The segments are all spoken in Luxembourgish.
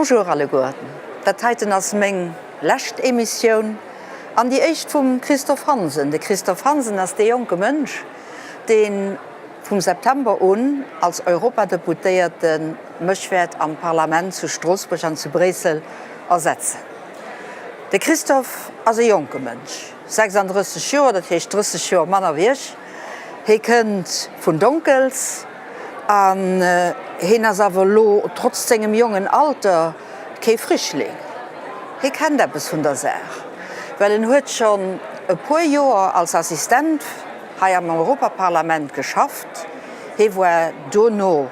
Bonjour alleguerten, dat heiten ass meng lescht Emissioun an déi éischt vum Christophe Hansen. De Christophe Hansen ass dee jonke Mënsch, dee vum September un als Europadeputéierte mech wäert am Parlament zu Stroossbuerg an zu Bréissel ersetzen. De Christophe ass e jonke Mënsch, 36 Joer, dat heescht 30 Joer manner wéi ech. Hie kënnt vun Donkels an hien ass awer elo trotz sengem jongen Alter kee Frischling. Hie kennt eppes vun der Saach, well en huet schonn e puer Joer als Assistent hei am Europaparlament geschafft. Hie war dono,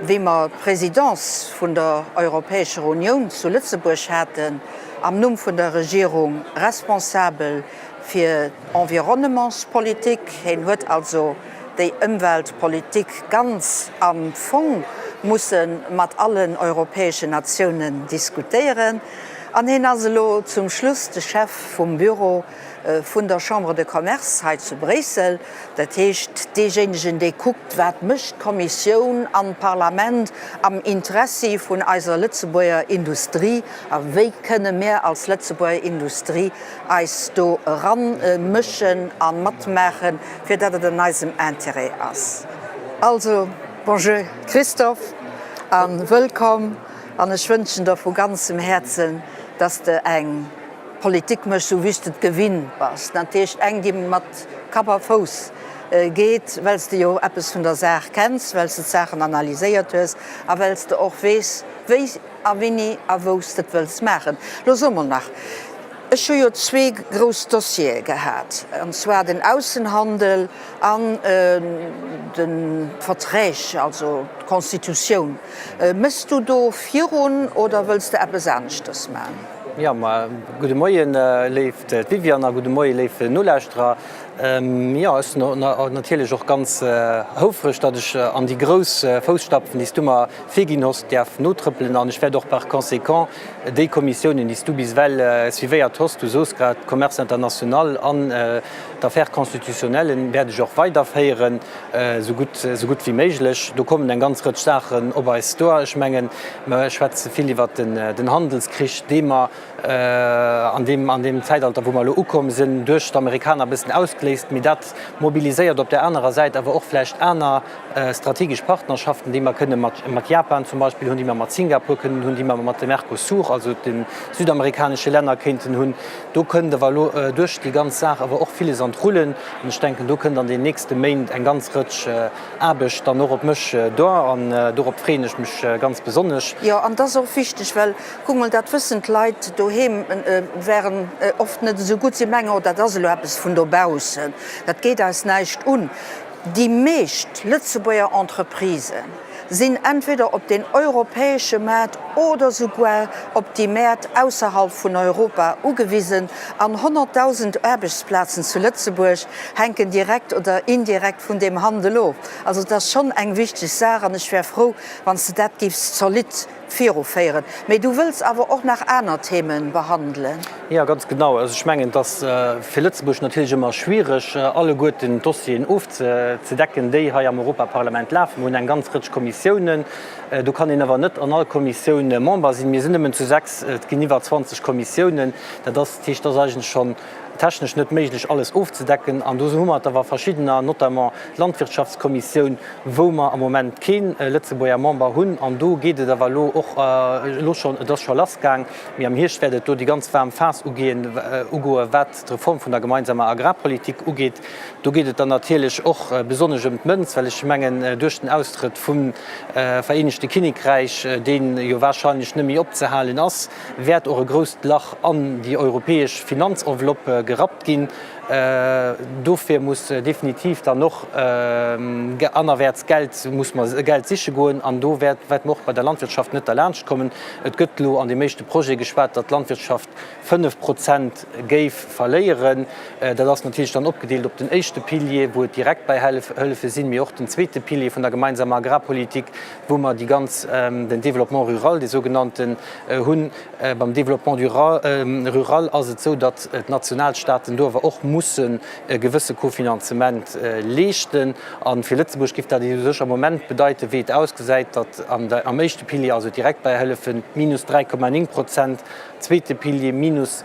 wéi mer d'Presidence vun der Europäescher Unioun zu Lëtzebuerg haten, am Numm vun der Regierung responsabel fir d'Environnementspolitik. Hien huet also déi Ëmweltpolitik ganz am Fong musse mat allen europäeschen Natiounen diskutéieren. An hien ass elo zum Schluss de Chef vum Büro vun der Chambre de Commerce hei zu Bréissel. Dat heescht, deejéinegen, dee kuckt, wat mécht d'Kommissioun an d'Parlament am Interessi vun eiser Lëtzebuerger Industrie a wéi kënne mir als Lëtzebuerger Industrie eis do eranmëschen a matmaachen, fir datt et an eisem Intérêt ass. Also, bonjour Christophe a wëllkomm an ech wënschen der vu ganzem Häerzen, datt s de eng Politik méchs, esou wéi s de et gewinnt bass, dat heescht eng, déi mat Kapp a Fouss geet, well s de jo eppes vun der Saach kenns, well s de d'Saachen analyséiert hues a well s de och weess, wéi a wéini a wou s de et wëlls maachen. Lo so mol nach, ech hu jo zwee grouss Dossiere gehat, an zwar den Aussenhandel an d'Verträg, also d'Constitutioun. Méchs du do virun oder wëlls de eppes aneschters maachen? Jo, ma gudde Moien, léift Viviane, a gudde Moie léif Nolauschterer. Jo, ech sinn natierlech och ganz houfreg, datt ech an déi grouss Fousstapfen, déi s du mer virginn hoss, däerf notrëppelen. An ech wäert och par conséquent déi Kommissiounen, déi s du bis ewell suivéiert hoss, du sos grad Commerce international an d'Affaires constitutionnelles, wäert ech och weiderféieren, esou gutt, esou gutt wéi méiglech. Do kommen eng ganz Rëtsch Saachen op eis duer. Ech mengen, mer schwätze vill iwwert den Handelskrich, dee mer an deem, an deem Zäitalter, wou mer elo ukomm sinn, duerch d'Amerikaner e bëssen ausgeléist. Mee dat mobiliséiert op där anerer Säit awer och vläicht aner strategesch Partnerschaften, déi mer kënne mat Japan zum Beispill hunn, déi mer mat Singapur kënnen hunn, déi mer mat de Mercosur, also de südamerikanesche Länner kéinten hunn. Do kënnt awer elo duerch déi ganz Saach awer och villes an d'Rullen. An ech denken, do kënnt an den nächste Méint eng ganz Rëtsch Aarbecht dann och op mech duer. An dorop freeën ech mech ganz besonnesch. Jo, an dat ass och wichteg, well kuck mol, dat wëssen d'Leit doheem wären oft net esou gutt. Si mengen, oh, dat ass elo eppes vun dobaussen, dat geet eis näischt un. Déi meescht Lëtzebuerger Entreprisë sinn entweder op den europäesche Maart oder souguer op déi Mäert ausserhalb vun Europa ugewisen an 100.000 Aarbechtsplazen zu Lëtzebuerg hänken direkt oder indirekt vun deem Handel of. Also et ass schonn eng wichteg Saach an ech wär frou, wann s de dat géifs zolidd Viruféieren. Mee du wëlls awer och nach aner Themen behandelen. Jo, ganz genau. Also ech mengen, et ass fir Lëtzebuerg natierlech ëmmer schwiereg, alleguerten d'Dossieren ofzedecken, déi hei am Europaparlament lafen. Mir hunn eng ganz Rëtsch Kommissiounen. Do kann een awer net an all Kommissioun Member sinn. Mir sinn nëmmen zu 6, et ginn iwwer 20 Kommissiounen. Dat ass, dat heescht, et ass eigentlech schonn technesch net méiglech, alles ofzedecken. An do hu mer et awer verschiddener, notamment d'Landwirtschaftskommissioun, wou mer am Moment kee Lëtzebuerger Member hunn. An do geet et awer elo och elo schonn, et ass scho lassgaang, mee am Hierscht wäert et do déi ganz waarm Phas ugeen, ugoen, wat d'Reform vun der gemeinsamer Agrarpolitik ugeet. Do geet et dann natierlech och besonnesch ëm d'Mënz, well ech mengen, duerch den Austrëtt vum Vereenegte Kinnekräich, dee jo wahrscheinlech net méi opzehalen ass, wäert och e grousst Lach an déi europäesch Finanzenveloppe gerappt ginn. Dofir muss definitiv dann och anerwäerts Geld, muss mer Geld siche goen an do wäerte mer och bei der Landwirtschaft net derlaanscht kommen. Et gëtt elo an deem éischte Projet geschwat, datt d'Landwirtschaft 5 Prozent géif verléieren. Dat ass natierlech dann opgedeelt op den éischte Pilier, wou et direkt Bäihëllefe sinn, mee och den zweete Pilier vun der gemeinsamer Agrarpolitik, wou mer déi ganz, den Développement rural, dee sougenannten, hunn. Beim Développement rural ass et esou, datt d'national. d'Nationalstaaten do awer och mussen e gewësse Kofinanzement leeschten. A fir Lëtzebuerg géif dat u sech am Moment bedeiten, wéi et ausgesäit, datt am éischte Pilier, also d'Direktbäihëllefen, minus 3,9 Prozent, zweete Pilier minus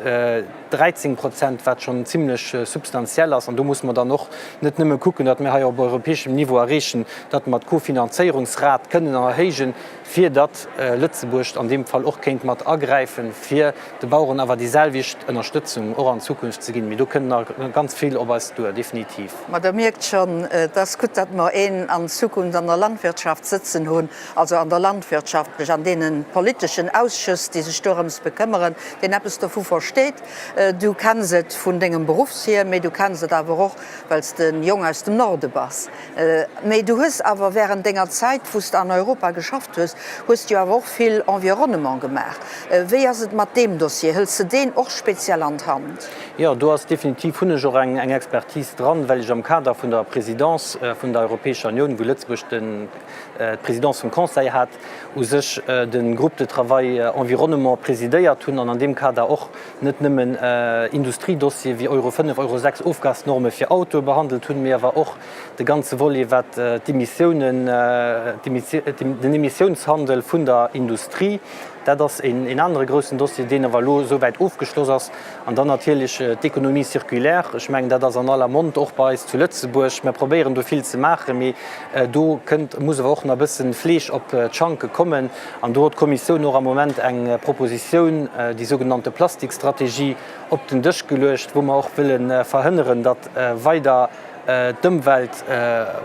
13 Prozent, wat schonn zimlech substantiell ass. An do musse mer dann och net nëmme kucken, datt mir hei op europäeschem Niveau erreechen, datt mer d'Kofinanzéierungsrat kënnen erhéijen, fir datt Lëtzebuerg an deem Fall och kéint mat agräifen, fir de Baueren awer déi selwecht Ënnerstëtzung och an Zukunft ze ginn. Mee do kënnt nach ganz vill op eis duer, definitiv. Ma Der mierkt schonn, et ass gutt, datt mer een an Zukunft an der Landwirtschaft sëtzen hunn, also an der landwirtschaftlech, an deene politeschen Ausschëss, déi sech dorëms bekëmmeren, deen eppes dovu versteet. Du kenns et vun dengem Beruffs hier, mee du kenns et awer och, well s de Jong aus dem Norde bass. Mee du hues awer während denger Zäit, wou s de an Europa geschafft hues, hues de jo awer och vill Environnement gemaach. Wéi ass et mat deem Dossier? Hëls de deen och speziell an d'Hand? Jo, do ass definitiv, hunn ech och eng Expertise dran, well ech am Kader vun der Présidence vun der Europäescher Unioun, wou Lëtzebuerg den, d'Présidence vum Conseil hat, u sech de Groupe de travail Environnement presidéiert hunn an an deem Kader och net nëmmen Industriedossiere wéi Euro 5, Euro 6 Ofgasnorme fir Autoe behandelt hunn, mee awer och de ganze Volet wat d'Emissiounen, den Emissiounshandel vun der Industrie. Dat ass een anere groussen Dossier, deen awer elo esouwäit ofgeschloss ass. An dann natierlech d'Économie circulaire. Ech mengen, dat ass an aller Mond, och bei eis zu Lëtzebuerg. Mir probéieren do vill ze maachen, mee do kënnt, muss awer och nach e bësse Fleesch op d'Schanke kommen. An do huet d'Kommissioun och am Moment eng Propositioun, déi sougenannte Plastikstrategie, op den Dësch geluecht, wou mer och wëlle verhënneren, datt weider d'Ëmwelt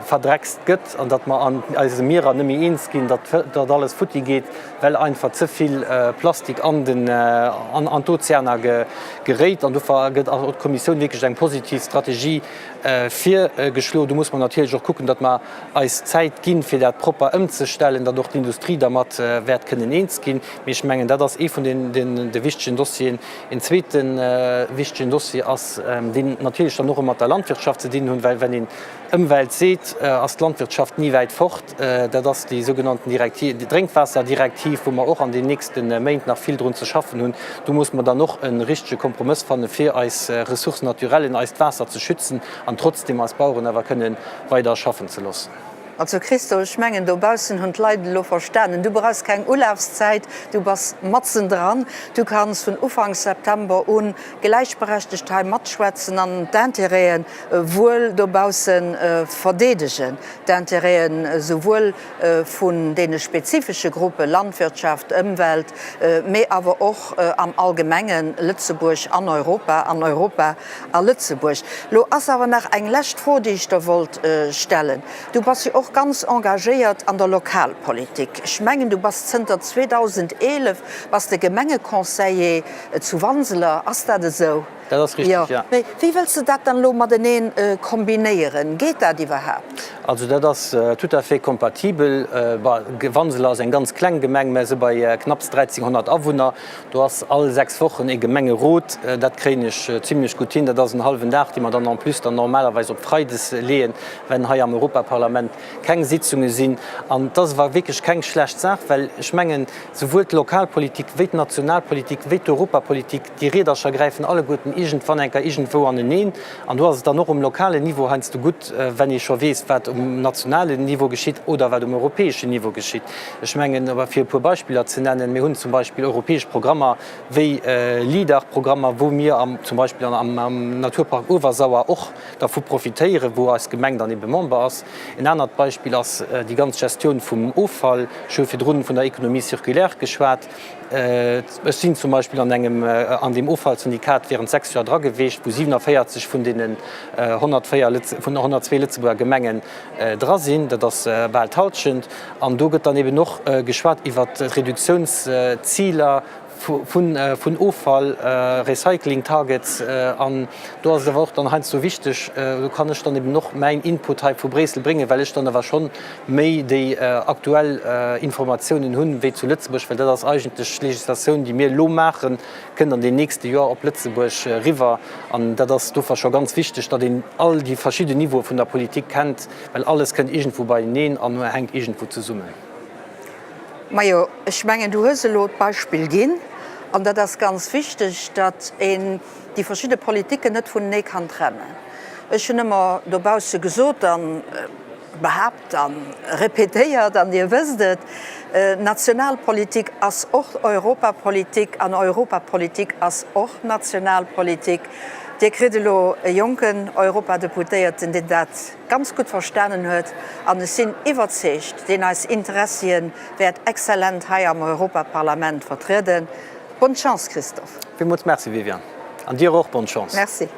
verdreckst gëtt an datt mer an eise Mierer net méi eens ginn, datt alles futti geet, well einfach ze vill Plastik an den an d'Ozeaner geréit. An dofir gëtt och d'Kommissioun wierklech eng positiv Strategie virgeschloen. Do muss mer natierlech och kucken, datt mer eis Zäit ginn, fir dat propper ëmzestellen, datt och d'Industrie dermat wäert kënnen eens ginn. Mee ech mengen, dat ass ee vun de wichtegen Dossieren. Een zweete wichtegen Dossier ass, deen natierlech dann och ëmmer mat der Landwirtschaft ze dinn hunn, well wenn een Ëmwelt seet, ass d'Landwirtschaft ni wäit fort. Dat ass déi sougenannten Direktiv, déi Drénkwaasserdirektiv, wou mer och an den nächste Méint nach vill drun ze schaffen hunn. Do muss mer dann och e richtege Kompromëss fanne fir eis Ressources naturellen, eist Waasser ze schützen an trotzdem eis Baueren awer kënne weider schaffen ze loossen. Also Christo, ech mengen dobaussen hunn d'Leit elo verstanen, du brauchs keng Ulafszäit, du bass matzen dran, du kanns vun Ufank September un gläichberechtegt hei matschwätzen an d'Intérêten wuel dobausse verdeedegen, d'Intérêten esouwuel vun deene spezifesche Gruppe Landwirtschaft, Ëmwelt, mee awer och am Allgemenge Lëtzebuerg an Europa an Europa a Lëtzebuerg. Lo ass awer nach eng lescht Fro, déi ech der wollt stellen. Du bass jo och ganz engagéiert an der Lokalpolitik. Ech mengen, du bass zënter 2011 bass de Gemengeconseiller zu Wanseler. Ass dat esou? Dat ass richteg, ja. Mee wéi wëlls de dat dann elo mateneen kombinéieren? Geet dat iwwerhaapt? Also dat ass tout à fait compatibel. Wanseler ass eng ganz kleng Gemeng, mä se bei knapps 1.300 Awunner. Do ass all 6 Wochen ee Gemengerot. Dat kréien ech zimlech gutt hin. Dat ass en hallwen Dag, dee mer dann en plus dann normalerweis op Freides leeën, wenn hei am Europaparlament keng Sitzunge sinn. An et ass awer wierklech keng schlecht Saach, well ech mengen, souwuel d'Lokalpolitik wéi d'Nationalpolitik wéi d'Europapolitik, déi Riedercher gräifen alleguerten iergendwann eng Kéier iergendwou aneneen. An do ass et dann och um lokalen Niveau heiansdo gutt, wenn ee scho weess, wat um nationalen Niveau geschitt oder wat um europäeschen Niveau geschitt. Ech mengen, awer fir e puer Beispiller ze nennen, Mir hunn zum Beispill europäesch Programmer wéi LEADER-Programmer, wou mir am, zum Beispill am Naturpark Uewersauer och dervu profitéieren, wou eis Gemeng dann ebe Member ass. En anert Beispill ass déi ganz Gestioun vum Offall. Ech hu virdrun vun der Économie circulaire geschwat. Ech sinn zum Beispill an engem, an deem Offallsyndikat während 6 Joer dra geweecht, wou 47 vun deenen 104, vun 102 Lëtzebuerger Gemengen dra sinn. Dat ass bal d'Halschent. An do gëtt dann eben och geschwat iwwert d'Reduktiounsziler vun Offall, Recycling Targets. An do ass et awer och dann heiansdo wichteg, do kann ech dann eben och mäin Input hei vu Bréissel bréngen, well ech dann awer schonn méi déi aktuell Informatiounen hunn wéi zu Lëtzebuerg, well dat ass eigentlech Legislatioun, déi mir elo maachen, kënnt an den nächste Joer op Lëtzebuerg eriwwer. An dat ass dofir scho ganz wichteg, datt een all déi verschidden Niveaue vun der Politik kennt, well alles kënnt iergendwou beieneen an hänkt iergendwou zesummen. Majo, ech mengen, du hues elo d'Beispill ginn. An dat ass ganz wichteg, datt een déi verschidde Politiken net vunenee kann trennen. Ech hunn ëmmer dobausse gesot a behaapt a répétéiert, an Dir wësst et, Nationalpolitik ass och Europapolitik an Europapolitik ass och Nationalpolitik. Dir kritt elo e jonken Europadeputéierten, deen dat ganz gutt verstanen huet, an ech sinn iwwerzeegt, deen eis Interessien wäert exzellent hei am Europaparlament vertrieden. Bonne Chance, Christophe. Villmools Merci, Viviane. An dir och bonne Chance. Merci.